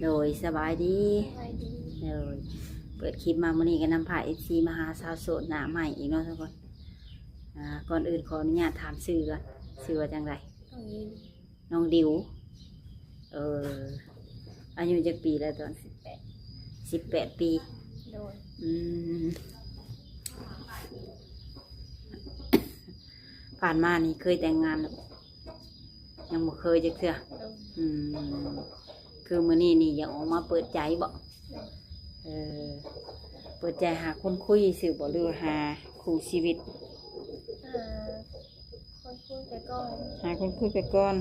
ໂດຍ ສະບາຍດີ ສະບາຍດີ ໂດຍ ເປີດຄລິບມາມື້ນີ້ກໍນຳພາເອັຟຊີມາຫາສາວໂສດໜ້າໃໝ່ອີກເນາະທຸກຄົນ. ອ່າ ກ່ອນອື່ນຂໍອະນຸຍາດຖາມຊື່ກ່ອນ ຊື່ວ່າຈັ່ງໃດ? ນ້ອງດິວ ນ້ອງດິວ ເອີ ອາຍຸຈັກປີແລ້ວຕອນ? ສິບແປດ ສິບແປດປີ ໂດຍ ອືມ ຜ່ານມານີ້ເຄີຍແຕ່ງງານແລ້ວບໍ່? ຍັງບໍ່ເຄີຍຈັກເທື່ອ ໂດຍ ອືມ ຄືມື້ນີ້ນີ້ຢາກອອກມາເປີດໃຈບໍ່? ໂດຍ ເອີ ເປີດໃຈຫາຄົນຄຸຍຊື່ບໍ່ ຫຼືວ່າຫາຄູ່ຊີວິດ? ຫາຄົນຄຸຍໄປກ່ອນ ຫາຄົນຄຸຍໄປກ່ອນ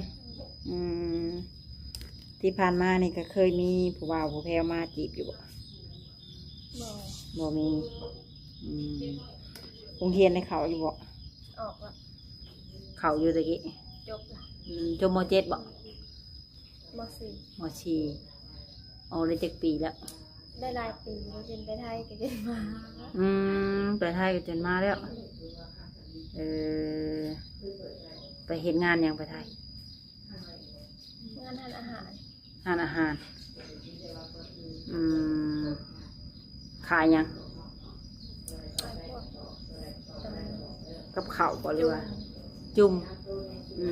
ອືມ ທີ່ຜ່ານມານີ້ກໍເຄີຍມີຜູ້ບ່າວຜູ້ແພ້ວມາຈີບຢູ່ບໍ່? ບໍ່ ບໍ່ມີ ອືມ ໂຮງຮຽນໄດ້ເຂົ້າຢູ່ບໍ່? ອອກລະ ເຂົ້າຢູ່ຕະກີ້ ຈົບລະ ອືມ ຈົບ ມໍເຈັດ ບໍ່? ມໍສີ່ ມໍສີ່ ອອກໄດ້ຈັກປີແລ້ວ? ໄດ້ຫຼາຍປີແລ້ວ ຈົນໄປໄທກໍຈົນມາ ອືມ ໄປໄທກໍຈົນມາແລ້ວ ເອີ ໄປເຮັດງານຫຍັງໄປໄທ? ງານຮ້ານອາຫານ ຮ້ານອາຫານ ອືມ ຂາຍຫຍັງ? ຂາຍພວກ ກັບເຂົ້າບໍ່ ຫຼືວ່າ ຈຸ້ມ ຈຸ້ມ ອື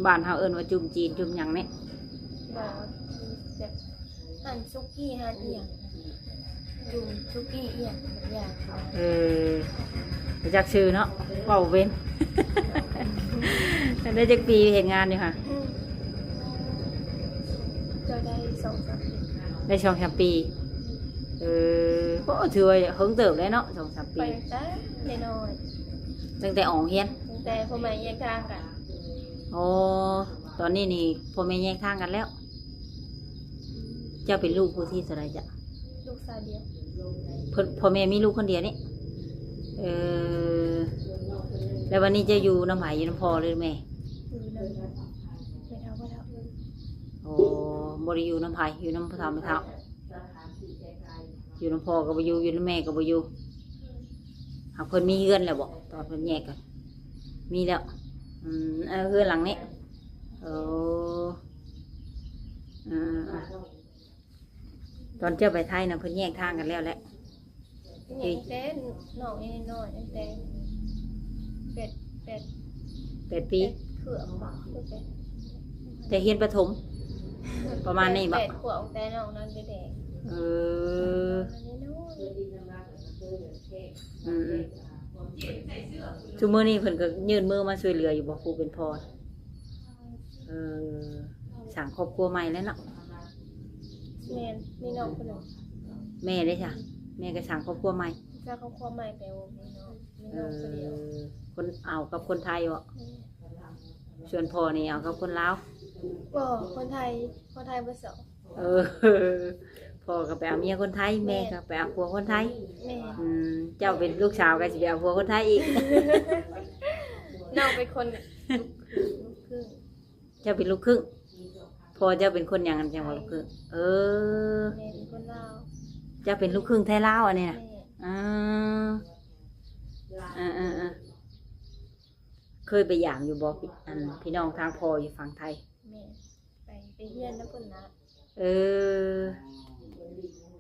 ມ ບ້ານເຮົາເອີ້ນວ່າຈຸ້ມຈີນ ຈຸ້ມຫຍັງນີ້? ບໍ່ ແບບຮ້ານສຸກີ້ ຮ້ານອີ່ຫຍັງ ຈຸ້ມສຸກີ້ອີ່ຫຍັງ ເອີ ບໍ່ຈັກຊື່ເນາະ ເວົ້າບໍ່ເປັນ ໄດ້ຈັກປີເຮັດງານຢູ່ຫະ? ອືມ ກໍໄດ້ສອງສາມປີ ໄດ້ສອງສາມປີ ເອີ ໂອ້ ຖືວ່າເຫິງເຕີບແລ້ວເນາະ ສອງສາມປີ ໄປຕັ້ງແຕ່ນ້ອຍ ຕັ້ງແຕ່ອອກໂຮງຮຽນ ຕັ້ງແຕ່ພໍ່ແມ່ແຍກທາງກັນ ໂອ້ ຕອນນີ້ນີ້ພໍ່ແມ່ແຍກທາງກັນແລ້ວ ເຈົ້າເປັນລູກຜູ້ທີເທົ່າໃດຈະ? ລູກສາວດຽວ ເພິ່ນ ພໍ່ແມ່ມີລູກຄົນດຽວນີ້ ເອີ ແລ້ວບັດນີ້ເຈົ້າຢູ່ນຳໃຜ? ຢູ່ນຳພໍ່ ຫຼືແມ່? ຢູ່ນຳແມ່ເຖົ້າພໍ່ເຖົ້າ ໂອ້ ບໍ່ໄດ້ຢູ່ນຳໃຜ ຢູ່ນຳພໍ່ເຖົ້າແມ່ເຖົ້າ ຢູ່ນຳພໍ່ກໍບໍ່ຢູ່ ຢູ່ນຳແມ່ກໍບໍ່ຢູ່ ຫາກເພິ່ນມີເຮືອນແລ້ວບໍ່? ຕອນເພິ່ນແຍກກັນ ມີແລ້ວ ອືມ ເອີ ເຮືອນຫຼັງນີ້ ໂອ້ ອືມ ຕອນເຈົ້າໄປໄທນະ ເພິ່ນແຍກທາງກັນແລ້ວແຫຼະ ແຍກແຕ່ນ້ອງຍັງນ້ອຍ ຕັ້ງແຕ່ແປດ ແປດ ແປດປີ ແປດຂວບບໍ່ ແຕ່ຮຽນປະຖົມ ປະມານນີ້ບໍ່? ແປດຂວບ ແຕ່ນ້ອງນັ້ນແດງ ເອີ ນ້ອຍ ອືມ ອືມ ຊຸມື້ນີ້ເພິ່ນກໍຍື່ນມືມາຊ່ວຍເຫຼືອຢູ່ບໍ່ ຜູ້ເປັນພໍ່? ເອີ ສ້າງຄອບຄົວໃໝ່ແລ້ວເນາະ ແມ່ນ ມີນ້ອງຄົນໜຶ່ງ ແມ່ເດ້ຊະ? ແມ່ກໍສ້າງຄອບຄົວໃໝ່ ສ້າງຄອບຄົວໃໝ່ ແຕ່ວ່າມີນ້ອງ ມີນ້ອງຄົນດຽວ ເອີ ຄົນ ເອົາກັບຄົນໄທບໍ່? ແມ່ນ ສ່ວນພໍ່ນີ້ເອົາກັບຄົນລາວ? ບໍ່ ຄົນໄທ ຄົນໄທເບິດສອງ ເອີ ພໍ່ກໍໄປເອົາເມຍຄົນໄທ ແມ່ ແມ່ກໍໄປເອົາຜົວຄົນໄທ ແມ່ນ ອືມ ເຈົ້າເປັນລູກສາວກໍຊິໄປເອົາຜົວຄົນໄທອີກ ນ້ອງເປັນຄົນລູກ ລູກຄຶ່ງ ເຈົ້າເປັນລູກຄຶ່ງ ພໍ່ເຈົ້າເປັນຄົນຫຍັງຈັ່ງວ່າລູກຄຶ່ງ? ເອີ ແມ່ເປັນຄົນລາວ ເຈົ້າເປັນລູກຄຶ່ງໄທລາວອັນນີ້ນະ ແມ່ນ ອືມ ເອີໆໆ ເຄີຍໄປຢາມຢູ່ບໍ່ ອັນ ພີ່ນ້ອງທາງພໍ່ຢູ່ຝັ່ງໄທ? ແມ່ນ ໄປ ໄປຮຽນນຳເພິ່ນນະ ເອີ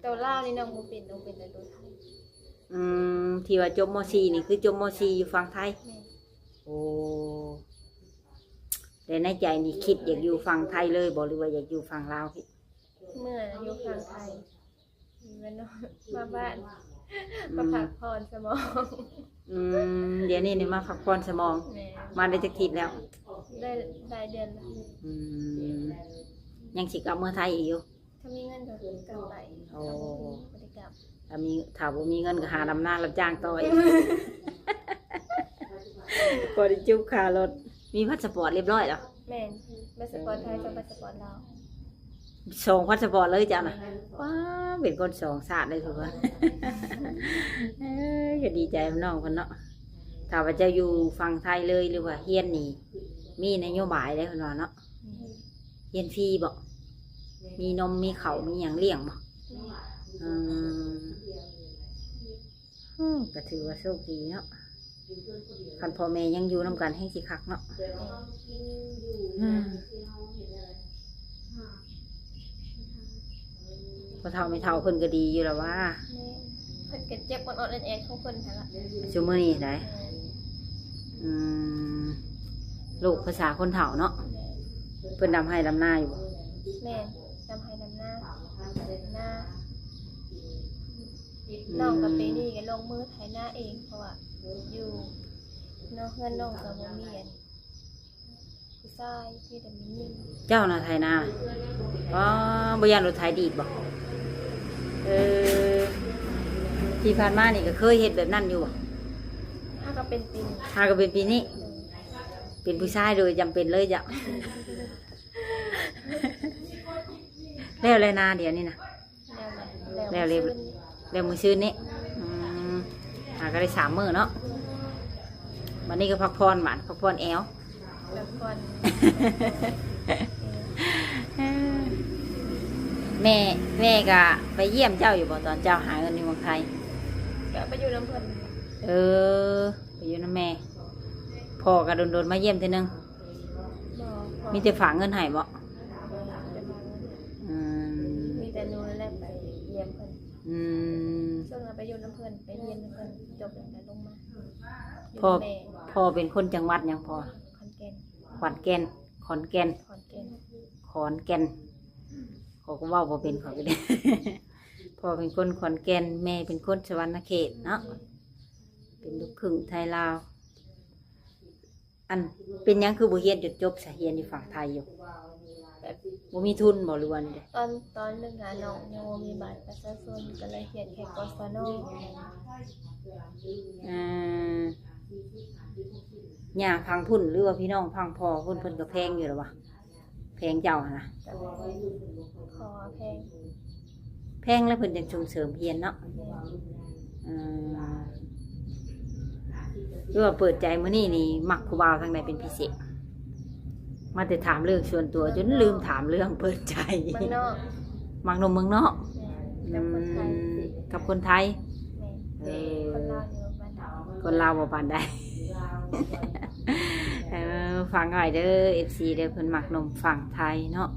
ໂຕລາວນີ້ນ້ອງບໍ່ເປັນ ນ້ອງເປັນແຕ່ໂຕໄທ ອືມ ທີ່ວ່າຈົບ ມໍສີ່ ນີ້ຄືຈົບ ມໍສີ່ ຢູ່ຝັ່ງໄທ ແມ່ນ ໂອ້ ແຕ່ໃນໃຈນີ້ຄິດຢາກຢູ່ຝັ່ງໄທເລີຍບໍ່ ຫຼືວ່າຢາກຢູ່ຝັ່ງລາວ? ເມື່ອຢູ່ຝັ່ງໄທ ແມ່ນເນາະ ມາບ້ານ ອືມ ມາພັກຜ່ອນສະໝອງ ອືມ ດຽວນີ້ນີ້ມາພັກຜ່ອນສະໝອງ ແມ່ນ ມາໄດ້ຈັກທິດແລ້ວ? ໄດ້ຫຼາຍເດືອນແລ້ວ ອືມ ຍັງຊິກັບເມືອໄທອີກຢູ່? ຖ້າມີເງິນກໍກັບໄປ ໂອ້ ຖ້າບໍ່ມີ ບໍ່ໄດ້ກັບ ຖ້າມີ ຖ້າບໍ່ມີເງິນກໍຫາດຳນາຮັບຈ້າງຕໍ່ອີກ ພໍໄດ້ຈູບຄ່າລົດ ມີພາສປອດລຽບຮ້ອຍແລ້ວ? ແມ່ນ ພາສປອດໄທກັບພາສປອດລາວ ສອງພາສປອດເລີຍເຈົ້ານະ ແມ່ນ ວ້າ ເປັນຄົນສອງຊາດເລີຍຄືວ່າ ເອີ ກໍດີໃຈນຳນ້ອງເພິ່ນເນາະ ຖ້າວ່າເຈົ້າຢູ່ຝັ່ງໄທເລີຍ ຫຼືວ່າຮຽນນີ້ ມີນະໂຍບາຍໄດ໋ເພິ່ນວ່າເນາະ ແມ່ນ ຮຽນຟຣີບໍ່? ມີນົມ ມີເຂົ້າ ມີຫຍັງລ້ຽງບໍ່? ແມ່ນ ອືມ ໂອ້ ກໍຖືວ່າໂຊກດີເນາະ ຄັນພໍ່ແມ່ຍັງຢູ່ນຳກັນແຮ່ງຊິຄັກເນາະ ອືມ ອືມ. ພໍ່ເຖົ້າແມ່ເຖົ້າເພິ່ນກໍດີຢູ່ລະຫວາ. ແມ່ນ. ເພິ່ນກໍເຈັບອອດໆແອດໆຂອງເພິ່ນຫັ້ນລະ. ຊຸມື້ນີ້ໃດ? ແມ່ນ. ອືມ ໂລກພາສາຄົນເຖົ້າເນາະ. ແມ່ນ. ເພິ່ນດຳໄຮ່ດຳນາຢູ່ບໍ່? ແມ່ນ. ດຳໄຮ່ດຳນາ ໄຖນາ. ອືມ. ນ້ອງກໍປີນີ້ກໍລົງມືໄຖນາເອງ ເພາະວ່າຢູ່ນອກເຮືອນນ້ອງກໍບໍ່ມີອັນ ຜູ້ຊາຍ ມີແຕ່ແມ່ຍິງ. ເຈົ້ານະໄຖນາ? ອໍ ບໍ່ຢ້ານລົດໄຖດີດບໍ? ເອີ ທີ່ຜ່ານມານີ້ກໍເຄີຍເຮັດແບບນັ້ນຢູ່ບໍ? ຫາກໍເປັນປີນີ້. ຫາກໍເປັນປີນີ້. ໂດຍ. ເປັນຜູ້ຊາຍໂດຍຈຳເປັນເລີຍເຈົ້າ. ແລ້ວແລ້ວນາດຽວນີ້ນະ? ແລ້ວແລ້ວ ແລ້ວແລ້ວມື້ຊືນນີ້. ອືມ ຫາກໍໄດ້ສາມມື້ເນາະ. ບັດນີ້ກໍພັກຜ່ອນ ບາດພັກຜ່ອນແອວ ແລ້ວກ່ອນ. ແມ່ ແມ່ກໍໄປຢ້ຽມເຈົ້າຢູ່ບໍ່ ຕອນເຈົ້າຫາເງິນຢູ່ເມືອງໄທ? ກໍໄປຢູ່ນຳເພິ່ນ. ເອີ ໄປຢູ່ນຳແມ່. ພໍ່ກໍດົນໆມາຢ້ຽມເທື່ອໜຶ່ງ? ບໍ່ ມີແຕ່ຝາກເງິນໃຫ້ບໍ? ອືມ ມີແຕ່ໜູແຫຼະໄປຢ້ຽມເພິ່ນ. ອືມ ຊ່ວງນັ້ນໄປຢູ່ນຳເພິ່ນ ໄປຮຽນນຳເພິ່ນ ຈົບແລ້ວກໍລົງມາ. ພໍ່ ພໍ່ເປັນຄົນຈັງຫວັດຫຍັງພໍ່? ຂອນແກ່ນ. ຂອນແກ່ນ ຂອນແກ່ນ ຂອນແກ່ນ ຂອນແກ່ນ. ຂ້ອຍກໍເວົ້າບໍ່ເປັນ ຂ້ອຍກໍໄດ້ ພໍ່ເປັນຄົນຂອນແກ່ນ ແມ່ເປັນຄົນສະຫວັນນະເຂດເນາະ. ເປັນລູກຄຶ່ງໄທລາວ. ອັນ ເປັນຫຍັງຄືບໍ່ຮຽນຈົນຈົບຊະ? ຮຽນຢູ່ຝັ່ງໄທຢູ່ ແບບ ບໍ່ມີທຶນບໍ່ ຫຼືວ່າແນວໃດ? ຕອນ ຕອນໜຶ່ງຫານ້ອງຍັງບໍ່ມີບັດປະຊາຊົນ ກໍເລີຍຮຽນແຄ່ ກສນ. ເອີ ຍ່າຝັ່ງພຸ້ນ ຫຼືວ່າພີ່ນ້ອງຝັ່ງພໍ່ພຸ້ນ ເພິ່ນກໍແພງຢູ່ລະຫວາ? ແພງເຈົ້າຫັ້ນນະ? ກໍແພງ ພໍ່ແພງ. ແພງແລ້ວເພິ່ນຈັ່ງສົ່ງເສີມຮຽນເນາະ. ແມ່ນ. ເອີ ຄືວ່າເປີດໃຈມື້ນີ້ນີ້ ມັກຜູ້ບ່າວທາງໃດເປັນພິເສດ? ມາແຕ່ຖາມເລື່ອງສ່ວນຕົວ ຈົນລືມຖາມເລື່ອງເປີດໃຈ. ເມືອງນອກ. ມັກໜຸ່ມເມືອງນອກ? ແມ່ນ. ອືມ ກັບຄົນໄທ. ກັບຄົນໄທ? ແມ່ນ. ເອີ ຄົນລາວນີ້ບໍ່ປານໃດ. ຄົນລາວບໍ່ປານໃດ. ເອີ ຟັງໄວ້ເດີ ເອັຟຊີ ເດີ ເພິ່ນມັກໜຸ່ມຝັ່ງໄທເນາະ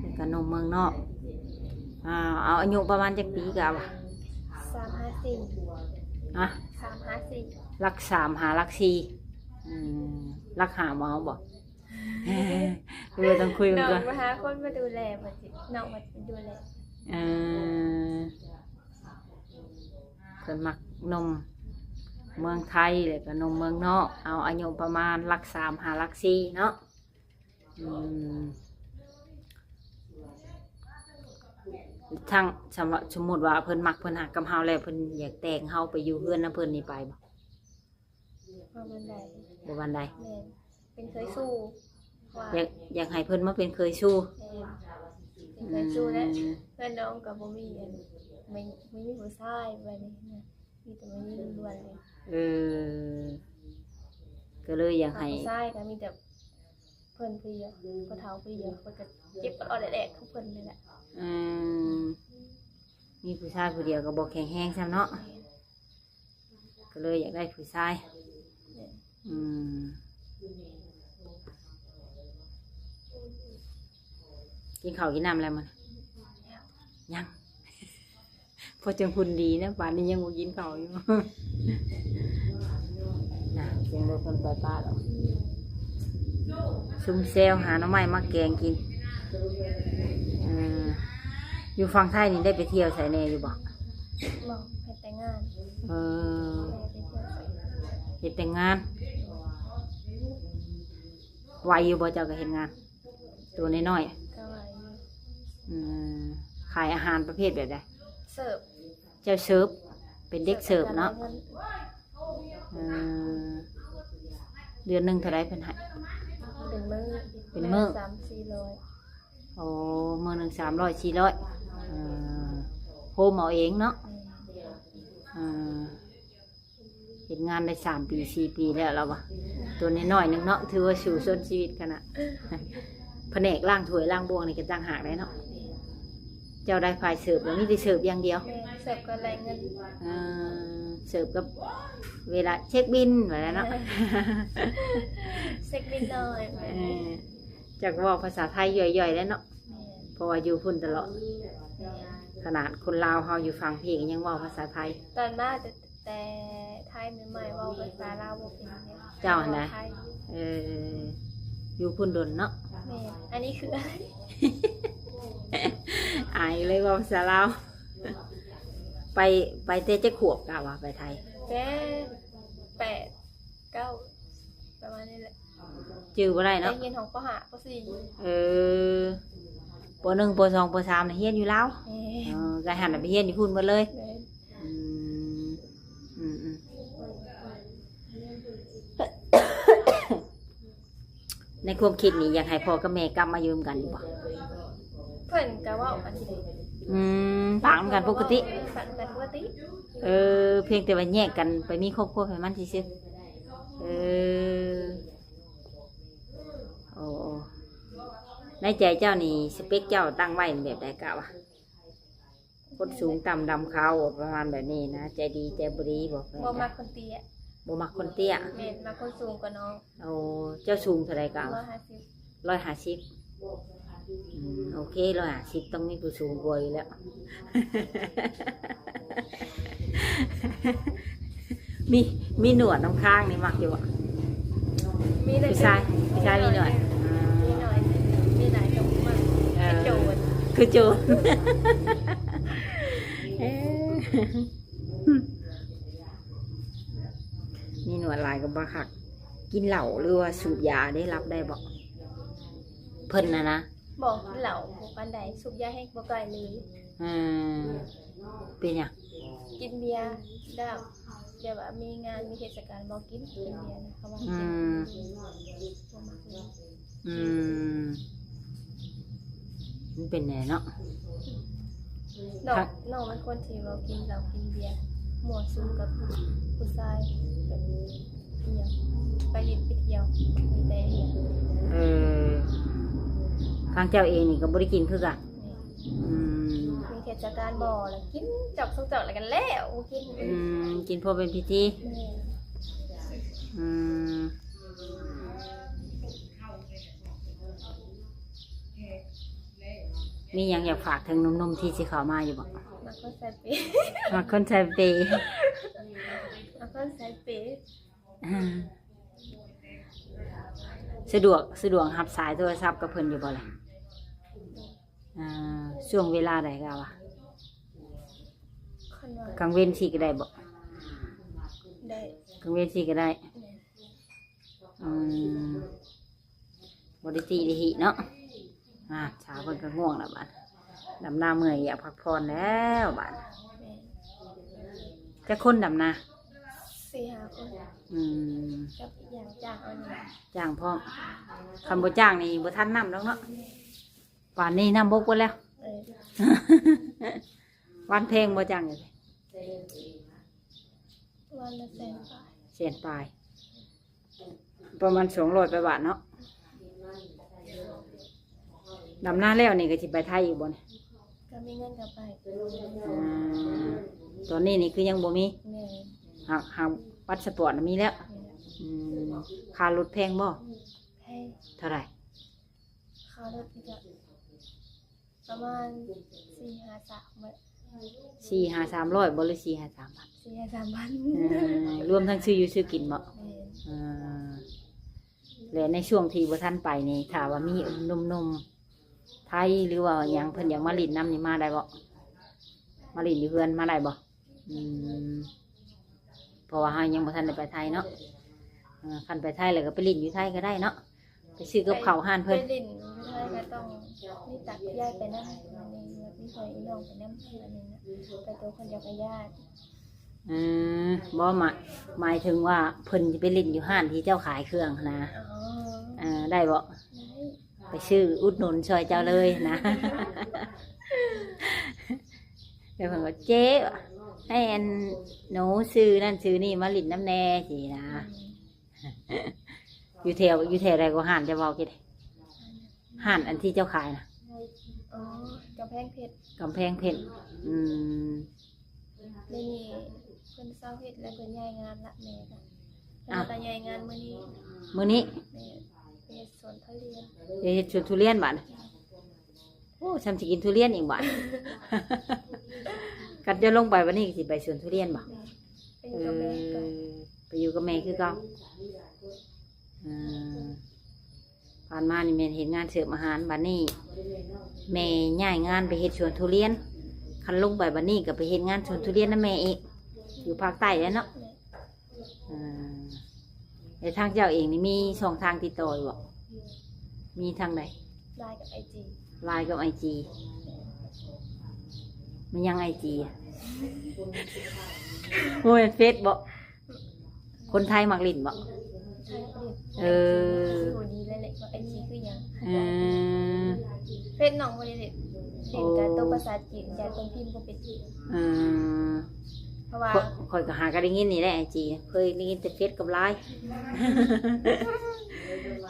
ແລ້ວກໍໜຸ່ມເມືອງນອກ. ອ່າ ເອົາອາຍຸປະມານຈັກປີກໍເອົາ? ສາມຫ້າສີ່. ຮະ? ສາມຫ້າສີ່. ຫຼັກສາມຫາຫຼັກສີ່. ອືມ ຫຼັກຫ້າບໍ່ເອົາບໍ? ຫຼືວ່າຕ້ອງຄຸຍເບິ່ງກ່ອນ? ນ້ອງໄປຫາຄົນມາດູແລ ວ່າຊິ ນ້ອງວ່າຊິໄປດູແລ. ເອີ ເພິ່ນມັກໜຸ່ມເມືອງໄທ ແລ້ວກໍໜຸ່ມເມືອງນອກ ເອົາອາຍຸປະມານຫຼັກສາມຫາຫຼັກສີ່ເນາະ. ອືມ ທັງ ສຳ ສົມມຸດວ່າເພິ່ນມັກເພິ່ນຮັກກັບເຮົາແລ້ວ ເພິ່ນຢາກແຕ່ງເຮົາໄປຢູ່ເຮືອນນຳເພິ່ນນີ້ ໄປບໍ່? ບໍ່ປານໃດ. ບໍ່ປານໃດ. ແມ່ນ. ເປັນເຂີຍສູ່ ວ່າ ຢາກ ຢາກໃຫ້ເພິ່ນມາເປັນເຂີຍສູ່. ແມ່ນ. ເປັນເຂີຍສູ່ແຫຼະ. ອືມ ເພື່ອນນ້ອງກໍບໍ່ມີອັນ ບໍ່ ບໍ່ມີຜູ້ຊາຍ ແບບນີ້ນະ ມີແຕ່ແມ່ຍິງລ້ວນເລີຍ. ເອີ ກໍເລີຍຢາກໃຫ້ ຖ້າຜູ້ຊາຍກໍມີແຕ່ເພິ່ນຜູ້ດຽວ ພໍ່ເຖົ້າຜູ້ດຽວ ເພິ່ນກໍເຈັບອອດໆແອດໆຂອງເພິ່ນນີ້ແຫຼະ. ອືມ ມີຜູ້ຊາຍຜູ້ດຽວກໍບໍ່ແຂງແຮງຊ້ຳເນາະ. ແມ່ນ. ກໍເລີຍຢາກໄດ້ຜູ້ຊາຍ. ແມ່ນ. ອືມ ກິນເຂົ້າກິນນ້ຳແລ້ວມື້ນີ້? ຍັງ. ພໍຈັ່ງຫຸ່ນດີນະ ປານນີ້ຍັງບໍ່ກິນເຂົ້າຢູ່. ນະ ເພິ່ນບໍ່ ເພິ່ນໄປປ່າດອກ. ຊຸມແຊວຫາໜໍ່ໄມ້ມາແກງກິນ. ເອີ ຢູ່ຝັ່ງໄທນີ້ໄດ້ໄປທ່ຽວໃສແດ່ຢູ່ບໍ່? ບໍ່ ເຮັດແຕ່ງານ. ເອີ ແມ່ໄປທ່ຽວໃສ? ເຮັດແຕ່ງານ. ໄຫວຢູ່ບໍ່ເຈົ້າກໍເຮັດງານ? ໂຕນ້ອຍໆ ກໍໄຫວຢູ່. ອືມ ຂາຍອາຫານປະເພດແບບໃດ? ເສີບ. ເຈົ້າເສີບ ເປັນເດັກເສີບເນາະ. ເສີບແລ້ວກໍໄດ້ເງິນ. ເອີ ເດືອນໜຶ່ງເທົ່າໃດເພິ່ນໃຫ້? ເປັນມື້. ເປັນມື້. ມື້ລະສາມສີ່ຮ້ອຍ. ໂອ້ ມື້ໜຶ່ງສາມຮ້ອຍສີ່ຮ້ອຍ. ເອີ ໂຮມເອົາເອງເນາະ. ແມ່ນ. ເອີ ເຮັດງານໄດ້ສາມປີສີ່ປີແລ້ວລາວວ່າ. ໂຕນ້ອຍໆໜຶ່ງເນາະ ຖືວ່າສູ້ຊົນຊີວິດຂະໜາດ. ພະແນກລ້າງຖ້ວຍລ້າງບ່ວງນີ້ກໍຕ່າງຫາກໄດ໋ເນາະ. ເຈົ້າໄດ້ຝ່າຍເສີບ ແລ້ວມີແຕ່ເສີບຢ່າງດຽວ. ແມ່ນ ເສີບກໍໄດ້ເງິນ. ເອີ ເສີບກັບເວລາເຊັກບິນວ່າແລ້ວເນາະ. ເຊັກບິນໜ້ອຍ. ເອີ ຈັກເວົ້າພາສາໄທຍ່ອຍໆແລ້ວເນາະ. ແມ່ນ. ເພາະວ່າຢູ່ພຸ້ນຕະຫຼອດ. ແມ່ນ. ຂະໜາດຄົນລາວເຮົາຢູ່ຝັ່ງພີ້ກໍຍັງເວົ້າພາສາໄທ. ຕອນມາແຕ່ ແຕ່ໄທໃໝ່ໆ ເວົ້າພາສາລາວບໍ່ເປັນເດ. ເຈົ້າຫັ້ນນະ? ເວົ້າໄທຢູ່. ເອີ ຢູ່ພຸ້ນດົນເນາະ. ແມ່ນ. ອັນນີ້ຄືອາຍ ອາຍເລີຍເວົ້າພາສາລາວ. ໄປ ໄປແຕ່ຈັກຂວບກະວ່າໄປໄທ? ແຕ່ແປດ ເກົ້າ ປະມານນີ້ແຫຼະ. ຈື່ບໍ່ໄດ້ເນາະ. ໄປຮຽນຫ້ອງ ປໍຫ້າ ປໍສີ່. ເອີ ປໍໜຶ່ງ ປໍສອງ ປໍສາມ ນະຮຽນຢູ່ລາວ. ແມ່ນ. ເອີ ກະຫັ້ນນະໄປຮຽນຢູ່ພຸ້ນໝົດເລີຍ. ແມ່ນ. ອືມ ອືມໆ ໃນຄວາມຄິດນີ້ຢາກໃຫ້ພໍ່ກັບແມ່ກັບມາຢູ່ນຳກັນຢູ່ບໍ່? ເພິ່ນກະເວົ້າກັນຢູ່. ອືມ ປາກນຳກັນປົກກະຕິ. ເອີ ປາກນຳກັນປົກກະຕິ. ເອີ ພຽງແຕ່ວ່າແຍກກັນໄປມີຄອບຄົວໃຫ້ມັນຊື່ໆ. ເອີ ໂອ້ ໃນໃຈເຈົ້ານີ້ ສະເປັກເຈົ້າຕັ້ງໄວ້ແບບໃດກະວ່າ? ຄົນສູງຕ່ຳດຳຂາວ ປະມານແບບນີ້ນະ. ໃຈດີໃຈບໍ່ດີບໍ່? ບໍ່ມັກຄົນເຕ້ຍ. ບໍ່ມັກຄົນເຕ້ຍ. ແມ່ນ ມັກຄົນສູງກວ່ານ້ອງ. ໂອ້ ເຈົ້າສູງເທົ່າໃດກະ? ຮ້ອຍຫ້າສິບ. ຮ້ອຍຫ້າສິບ. ອືມ ໂອເຄ ຮ້ອຍຫ້າສິບ ຕ້ອງມີຜູ້ສູງກວ່າຢູ່ແລ້ວ. ມີ ມີໜວດນຳຄາງນີ້ມັກຢູ່ບໍ່? ມີແຕ່ ຜູ້ຊາຍ ຜູ້ຊາຍມີໜວດ. ມີໜວດ ມີຫຼາຍກໍບໍ່ມັກ. ເອີ ຄືໂຈນ ຄືໂຈນ. ເອີ ມີໜວດຫຼາຍກໍບໍ່ຄັກ. ກິນເຫຼົ້າ ຫຼືວ່າສູບຢາເດ້ ຮັບໄດ້ບໍ່? ເພິ່ນນະນະ. ບໍ່ ກິນເຫຼົ້າບໍ່ປານໃດ. ສູບຢາແຮງບໍ່ກ່ອຍເລີຍ. ເອີ ເປັນຫຍັງ? ກິນເບຍແລ້ວ ແບບວ່າມີງານມີເທດສະການບໍ່ກິນ ກິນເບຍນະ ເຂົາວ່າ. ອືມ ບໍ່ມັກເລີຍ. ອືມ ມັນເປັນແນວເນາະ. ນ້ອງ ນ້ອງເປັນຄົນທີ່ບໍ່ກິນເຫຼົ້າກິນເບຍ ມົ້ວສຸມກັບຜູ້ຊາຍ ແບບ ອີ່ຫຍັງ ໄປຫຼິ້ນໄປທ່ຽວ ມີແຕ່ ເອີ ທາງເຈົ້າເອງນີ້ກໍບໍ່ໄດ້ກິນຄືກັນ. ອືມ ມີເທດສະການບໍ່ລະກິນຈອກສອງຈອກລະກັນແລ້ວ ບໍ່ກິນ. ອືມ ກິນພໍເປັນພິທີ. ແມ່ນ. ອືມ ມີຫຍັງຢາກຝາກເຖິງໜຸ່ມໆທີ່ຊິເຂົ້າມາຢູ່ບໍ່? ມັກຄົນໃສ່ເປ. ມັກຄົນໃສ່ເປ. ມັກຄົນໃສ່ເປ. ສະດວກ ສະດວກຮັບສາຍໂທລະສັບກັບເພິ່ນຢູ່ບໍ່ລະ? ອ່າ ຊ່ວງເວລາໃດກໍວ່າ ຄັນວ່າ ກາງເວັນຊີ້ກໍໄດ້ບໍ່? ໄດ້. ກາງເວັນຊີ້ກໍໄດ້. ແມ່ນ. ອືມ ບໍ່ໄດ້ຕິໄດ້ຫິເນາະ. ອ່າ ສາວເພິ່ນກໍງ່ວງແລ້ວບາດ ດຳນາເມື່ອຍ ຢາກພັກຜ່ອນແລ້ວບາດ. ແມ່ນ. ຈັກຄົນດຳນາ? ສີ່ຫ້າຄົນ. ອືມ ກັບອີກຢ່າງຈ້າງເອົານີ້ ຈ້າງພ້ອມ. ຄັນບໍ່ຈ້າງນີ້ບໍ່ທັນນ້ຳດອກເນາະ. ແມ່ນ. ປານນີ້ນ້ຳບົກເບິດແລ້ວ. ເອີ ວັນແພງບໍ່ຈ້າງນີ້? ວັນລະແສນປາຍ. ແສນປາຍ. ປະມານສອງຮ້ອຍປາຍບາດເນາະ. ດຳນາແລ້ວນີ້ກໍຊິໄປໄທອີກບໍ່ນີ້? ກໍມີເງິນກໍໄປ. ອືມ ຕອນນີ້ນີ້ຄືຍັງບໍ່ມີ? ແມ່ນ. ຫາກ ຫາກພາສປອດນະມີແລ້ວ. ແມ່ນ. ອືມ ຄ່າລົດແພງບໍ່? ແພງ. ເທົ່າໃດ? ຄ່າລົດນີ້ກໍ ປະມານສີ່ຫ້າສາມ ສີ່ຫ້າສາມຮ້ອຍບໍ່ ຫຼືສີ່ຫ້າສາມພັນ? ສີ່ຫ້າສາມພັນ. ເອີ ລວມທັງຊື້ຢູ່ຊື້ກິນບໍ່? ແມ່ນ. ເອີ ແລະໃນຊ່ວງທີ່ບໍ່ທັນໄປນີ້ ຖ້າວ່າມີໜຸ່ມໆໄທ ຫຼືວ່າຫຍັງ ເພິ່ນຢາກມາຫຼິ້ນນຳນີ້ ມາໄດ້ບໍ່? ມາຫຼິ້ນຢູ່ເຮືອນມາໄດ້ບໍ່? ອືມ ເພາະວ່າເຮົາຍັງບໍ່ທັນໄດ້ໄປໄທເນາະ. ເອີ ຄັນໄປໄທແລ້ວກໍໄປຫຼິ້ນຢູ່ໄທກໍໄດ້ເນາະ. ໄປຊື້ກັບເຂົ້າຮ້ານເພິ່ນ ໄປຫຼິ້ນຢູ່ໄທກໍຕ້ອງມີຕັກຍາຍໄປນຳ ອັນນີ້ມີເພື່ອນພີ່ນ້ອງໄປນຳ ອັນນີ້ນະ ໄປໂຕຄົນດຽວກໍຢ້ານ. ອືມ ບໍ່ ໝາຍ ໝາຍເຖິງວ່າເພິ່ນຊິໄປຫຼິ້ນຢູ່ຮ້ານທີ່ເຈົ້າຂາຍເຄື່ອງຫັ້ນນະ. ອໍ ເອີ ໄດ້ບໍ່? ໄດ້. ໄປຊື້ອຸດໜູນຊ່ອຍເຈົ້າເລີຍນະ. ແລ້ວເພິ່ນກໍ ເຈ້ ໃຫ້ອັນໜູຊື້ນັ້ນຊື້ນີ້ມາຫຼິ້ນນຳແດ່ ຊີ້ນະ. ອືມ ຢູ່ແຖວ ຢູ່ແຖວໃດກໍຮ້ານເຈົ້າເວົ້າກິນ? ຮ້ານອັນທີ່ເຈົ້າຂາຍນະ? ອໍ ກຳແພງເພັດ. ກຳແພງເພັດ. ອືມ ດຽວນີ້ເພິ່ນເຊົາເຮັດແລ້ວ ເພິ່ນຍ້າຍງານລະ ແມ່ກໍ ອ້າວ ເພິ່ນກໍຍ້າຍງານມື້ນີ້. ມື້ນີ້? ແມ່ນ. ໄປເຮັດສວນທຸລຽນ. ໄປເຮັດສວນທຸລຽນບາດນີ້. ໂອ້ ຊ່ຳຊິກິນທຸລຽນອີກບາດ. ຄັນເຈົ້າລົງໄປບັດນີ້ ຊິໄປສວນທຸລຽນບໍ່? ແມ່ນ ໄປຢູ່ກັບແມ່ ເອີ ເກົ່າ ໄປຢູ່ກັບແມ່ຄືເກົ່າ. ເອີ ຜ່ານມານີ້ແມ່ນເຮັດງານເສີບອາຫານ ບັດນີ້ແມ່ຍ້າຍງານໄປເຮັດສວນທຸລຽນ. ຄັນລົງໄປບັດນີ້ກໍໄປເຮັດງານສວນທຸລຽນນຳແມ່ອີກ ຢູ່ພາກໃຕ້ແຫຼະເນາະ. ແມ່ນ ເອີ ແລ້ວທາງເຈົ້າເອງນີ້ມີຊ່ອງທາງຕິດຕໍ່ຢູ່ບໍ່? ມີທາງໃດ? ລາຍກັບໄອຈີ. ລາຍກັບໄອຈີ. ແມ່ນຫຍັງໄອຈີ? ບໍ່ແມ່ນເຟສບໍ? ຄົນໄທມັກຫຼິ້ນບໍ? ໄທມັກຫຼິ້ນ. ເອີ ໄອຈີ ຊິຮູ້ດີເລີຍແຫຼະວ່າໄອຈີຄືຫຍັງ. ເອີ ເຟສນ້ອງບໍ່ໄດ້ຫຼິ້ນ ຫຼິ້ນແຕ່ໂຕພາສາຈີນ ຢ້ານເພິ່ນພິມບໍ່ເປັນ. ເອີ ເພາະວ່າ ຂ້ອຍ ຂ້ອຍກໍຫາກໍໄດ້ຍິນນີ້ແຫຼະ ໄອຈີ ເຄີຍໄດ້ຍິນແຕ່ເຟສກັບລາຍ.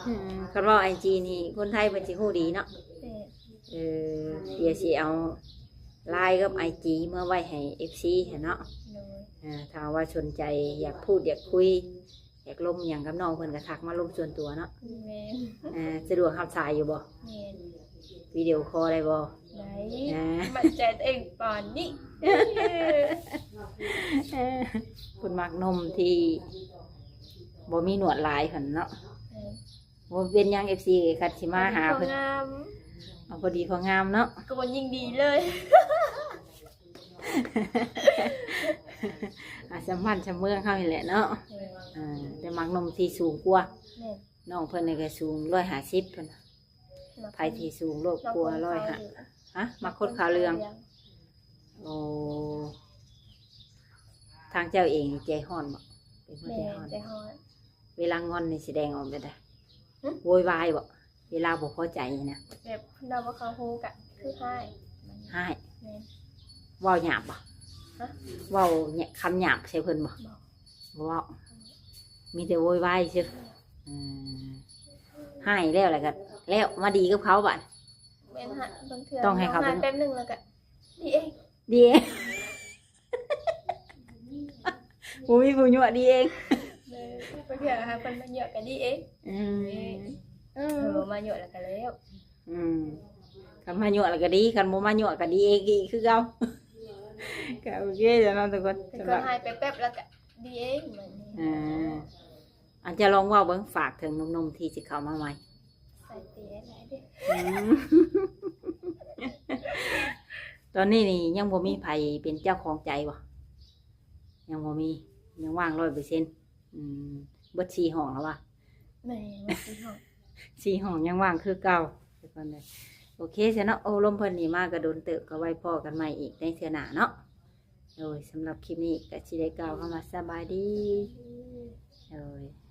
ເອີ ຄັນເວົ້າໄອຈີນີ້ ຄົນໄທເພິ່ນຊິຮູ້ດີເນາະ. ແມ່ນ ເອີ ດຽວຊິເອົາລາຍກັບໄອຈີເມືອໄວ້ໃຫ້ເອັຟຊີຫັ້ນເນາະ. ໂດຍ ເອີ ຖ້າວ່າສົນໃຈຢາກພູດຢາກຄຸຍ ຢາກລົມຫຍັງກັບນ້ອງເພິ່ນກໍທັກມາລົມສ່ວນຕົວເນາະ. ແມ່ນ ເອີ ສະດວກຮັບສາຍຢູ່ບໍ່? ແມ່ນ ວິດີໂອຄໍໄດ້ບໍ່? ໄດ້. ອ່າ ໝັ້ນໃຈຕົວເອງປານນີ້. ເອີ ເພິ່ນມັກໜຸ່ມທີ່ບໍ່ມີໜວດຫຼາຍເພິ່ນເນາະ. ແມ່ນ ບໍ່ເປັນຫຍັງ ເອັຟຊີ ຄັນຊິມາຫາເພິ່ນ ພໍງາມ. ເອົາ ພໍດີພໍງາມເນາະ ກໍບໍ່ຍິ່ງດີເລີຍ. ອ່າ ສ່ຳບ້ານສ່ຳເມືອງເຮົານີ້ແຫຼະເນາະ. ແມ່ນ ອ່າ ແຕ່ມັກໜຸ່ມທີ່ສູງກວ່າ. ແມ່ນ ນ້ອງເພິ່ນນີ້ກໍສູງຮ້ອຍຫ້າສິບພຸ້ນ. ມັກ ໃຜທີ່ສູງໂລດກວ່າຮ້ອຍຫ້າ. ຮະ? ມັກຄົນຂາວເຫຼືອງ. ໂອ້ ທາງເຈົ້າເອງນີ້ໃຈຮ້ອນບໍ່? ເປັນຄົນໃຈຮ້ອນ. ແມ່ນ ໃຈຮ້ອນ. ເວລາງອນນີ້ສະແດງອອກແບບໃດ? ຫຶ? ໂວຍວາຍບໍ່? ເວລາບໍ່ພໍໃຈນະ ແບບຄົນເວົ້າບໍ່ເຂົ້າຫູກະຄືຮ້າຍ. ຮ້າຍ? ແມ່ນ. ເວົ້າຫຍາບບໍ່? ຮະ? ເວົ້າຄຳຫຍາບໃສ່ເພິ່ນບໍ່? ບໍ່ ບໍ່ເວົ້າ ມີແຕ່ໂວຍວາຍຊື່. ອືມ ຮ້າຍແລ້ວ ແລ້ວກໍແລ້ວ ມາດີກັບເຂົາບາດ. ແມ່ນຮະ ບາງເທື່ອ ຕ້ອງໃຫ້ເຂົາ ຮ້າຍແປັບໜຶ່ງ ແລ້ວກໍດີເອງ ດີເອງ. ບໍ່ມີຜູ້ຍົວະ ດີເອງ. ເອີ ບາງເທື່ອຫາເພິ່ນມາຍົວະກໍດີເອງ. ອືມ ເອີ ເອີ ມາຍົວະແລ້ວກໍແລ້ວ. ອືມ ຄັນມາຍົວະແລ້ວກໍດີ ຄັນບໍ່ມາຍົວະກໍດີເອງອີກຄືເກົ່າ. ກໍໂອເຄແລ້ວເນາະທຸກຄົນ. ແຕ່ກໍຫາຍໄປແປັບແລ້ວກໍດີເອງບັດນີ້. ອ່າ ອັນ ເຈົ້າລອງເວົ້າເບິ່ງ ຝາກເຖິງໜຸ່ມໆທີ່ຊິເຂົ້າມາໃໝ່. ໃສ່ເຕະຫຼາຍເດ້. ອືມ ຕອນນີ້ນີ້ຍັງບໍ່ມີໃຜເປັນເຈົ້າຂອງໃຈບໍ່? ຍັງບໍ່ມີ ຍັງວ່າງຮ້ອຍເປີເຊັນ. ອືມ ເບິດສີ່ຫ້ອງແລ້ວວະ? ແມ່ນ ເບິດສີ່ຫ້ອງ. ສີ່ຫ້ອງຍັງວ່າງຄືເກົ່າ. ໂອເຄຊະເນາະ ໂອ້ ລົມເພິ່ນນີ້ມາກໍດົນເຕີບ ກໍໄວ້ພໍ້ກັນໃໝ່ອີກໃນເທື່ອໜ້າເນາະ. ໂດຍ ສຳລັບຄລິບນີ້ກໍຊິໄດ້ກ່າວຄຳວ່າສະບາຍດີ. ໂດຍ.